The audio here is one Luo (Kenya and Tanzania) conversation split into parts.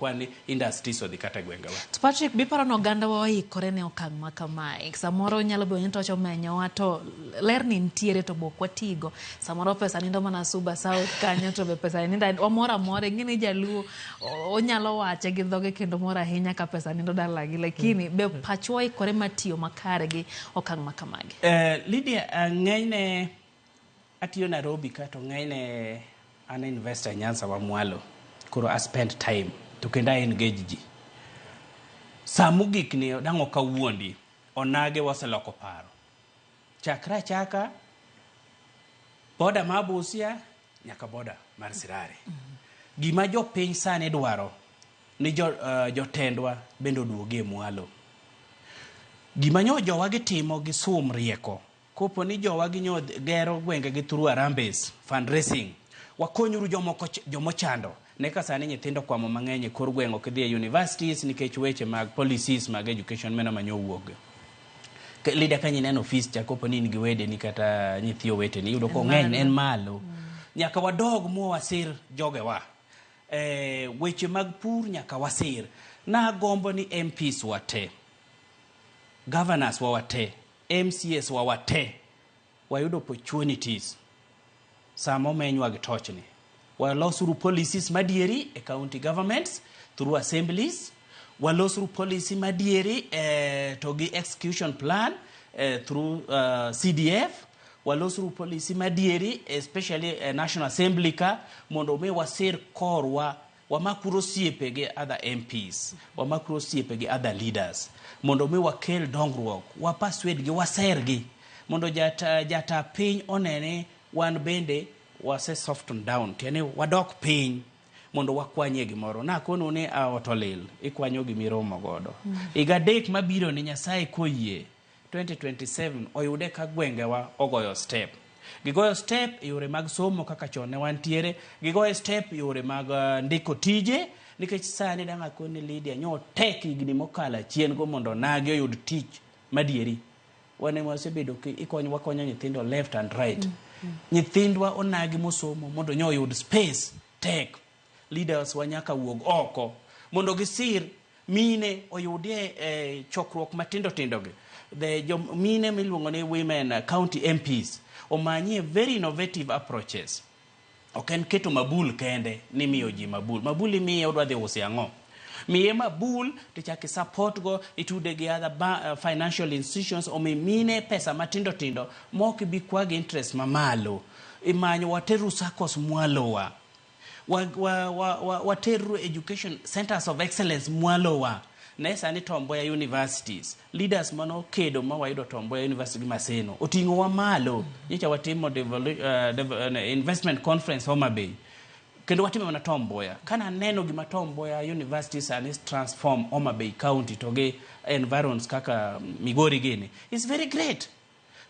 Kwan ni industries odhi kata e gwengewa. To Patrick, biparo ni oganda wa oikore ne okang' ma kamae? Samoro nyalo bedo ni toch omenyowa to ler ni nitiere to bok watigo. Samoro pesa nindo mana Suba South kanyo to be pesa nindo wamor amora. Ing'e ni jaluo onyalo wache gi dhoge kendo mor ahinya ka pesa nindo dalagi. Lakini be pachwa oikore mar tiyo makare gi okang' ma kamagi? Lydia, ng'enyne Atiyo Nairobi ka to ng'enyne an investor e Nyanza wa mwalo. Koro a spend time to kendo a engage ji. Saa mogik ni dang' ok awuondi, onage waseloko paro. Chakre achaka boda ma Busia nyaka boda mar Sirare. Gima jopiny sani dwaro ni jo, jotendwa bende oduogi e mwalo. Gima nyo jowa gitimo gi sum rieko Kopo ni jowa gi nyo gero gwenge gi through harambees, fundraising, wakonyuru jomoko jomochando. Ne ka sani nyithindo kwamo mang'eny e kor gweng' ok dhi e universities nikech weche mag policies mag education meno ma nyo owuok. Leader ka nyineno fees cha kopo ni in gi wedeni kata nyithi oweteni iyudo ko ng'eny en malo. Nyaka wadog mwa wasir jogewa. Weche mag pur nyaka wasir. Nagombo ni MPs wa te, governors wa wate, MCAs wa wate wayudo opportunities sama omenywa gi tochni. Walosuru policies madieri e county governments through assemblies, walosuru policy madieri to gi execution plan through CDF, walosuru policy madieri especially e National Assembly ka mondo mi wasir korwa Wamakuru osiepe gi other MPs, wamakuru osiepe gi other leaders mondo mi wakel dongruok, wa persuade gi, waser gi mondo jata, jata piny one ni wan bende wase soften down, tiende ni wadok piny mondo wakwanyie gimoro. Nakonu ni a ot olil, ikwanyo gimiromo godo. Higa 3 mabiro ni Nyasaye koyie 2027 oyude ka gwengewa ogoyo step. Gigoyo step e yore mag somo kaka chon ne wantiere, gigoyo step e yore mag ndiko tije, nikech sani dang' akoni Lydia nyo tek higni mokalo achien go mondo onagi oyud tich madieri. Wan ema wasebedo ki ikonyo wakonyo nyithindo left and right. Nyithindwa onagi mosomo mondo nyo oyud space tek. Leaders wa nyaka wuog oko mondo gisir mine oyudie e chokruok matindo tindo gi. The jo mine miluongo ni women county MPs omanyie very innovative approaches. Ok en keto mabul kende ni miyo ji mabul. Mabul imiye odwa dhi use ang'o? Miye mabul to ichak support go itude gi other financial institutions omi mine pesa matindo tindo mok bi kwa gi interest mamalo. Imanyo wateru SACCOS mwalowa. Wateru education centers of excellence mwalowa. Ne sani Tom Mboya universities, leaders mano kedo ma wayudo Tom Mboya University gi Maseno oting'o wa malo. Nyocha watimo investment conference Homa Bay. Kendo watimo mana Tom Mboya. Kana neno gima Tom Mboya University sani transform Homa Bay County to gi environs kaka Migori gini. It's very great.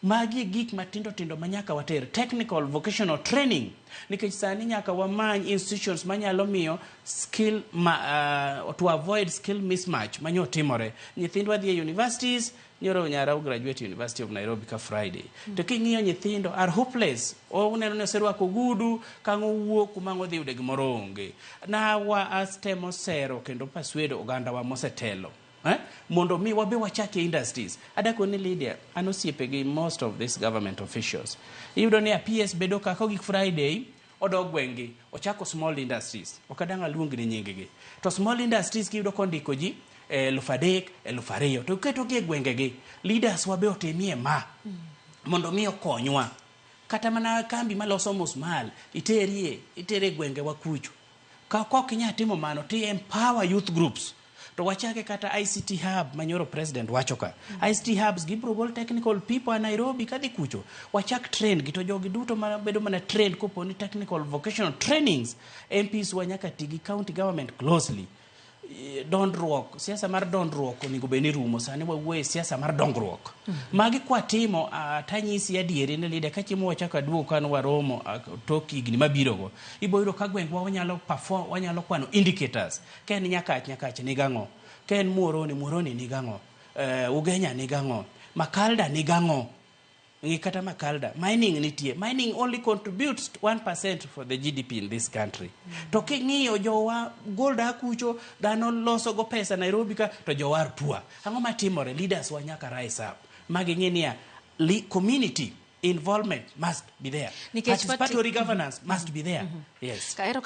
Magi e gik matindo tindo ma nyaka water. Technical vocational training. Nikech sani nyaka wamany institutions manyalo miyo skill ma, to avoid skill mismatch manyo timore. Nyithindwa dhi e universities, nyoro nyara graduate University of Nairobi ka Friday. To king'iyo nyithindo are hopeless. Oneno ni oserwako ogudu, kang' owuok kuma ang' odhi yude gimoro onge. Na wa astemo sero kendo persuade ogandawa mosetelo. Mondo mi wabe wachake industries. Adako ni Lydia, an osiepe gi most of these government officials. Iyudo ni a PS bedo ka kogik Friday, odok gweng'gi, ochako small industries. Ok adang' aluong ni nying gi. To small industries kiyudo kondiko ji 3000, 2000, to iketogi e gwengegi. Leaders wabe otimie ma, mondo mi okonywa. Kata mana kambi maloso musmal, iterie, itere e gwengewa kucho. Ka ok inyal timo mano, to empower youth groups. To wachake kata ICT hub manyoro president wacho ka. ICT hubs gibro gol technical people a Nairobi kadhi kucho. Wachak train gi to jogi duto ma bedo mana trained kopo ni technical vocational trainings. MPs wa nyaka ti gi county government closely. Dondruok, siasa mar dondruok onego bed ni rumo. Sani wawuoye siasa mar dongruok. Magi kwatimo, tanyisi adieri ni leader ka chiemo wachako aduogo kan waromo tok higni mabiro go. Ibo yudo ka gwengwa wanyalo perform, wanyalo kwano indicators. Ka en Nyakach, Nyakach nigang'o? Ka en Muhoroni, Muhoroni nigang'o? Ugenya nigang'o? Makalda nigang'o? Ng'i kata Makalda, mining nitie. Mining only contributes 1% for the GDP in this country. To king'iyo jowa gold akucho, dhano loso go pesa Nairobi ka, to jowa are poor. Ang'o matimore? Leaders wa nyaka rise up. Magi ng'i niya, community involvement must be there. Nikech Participatory governance must be there. Yes. Ka ero.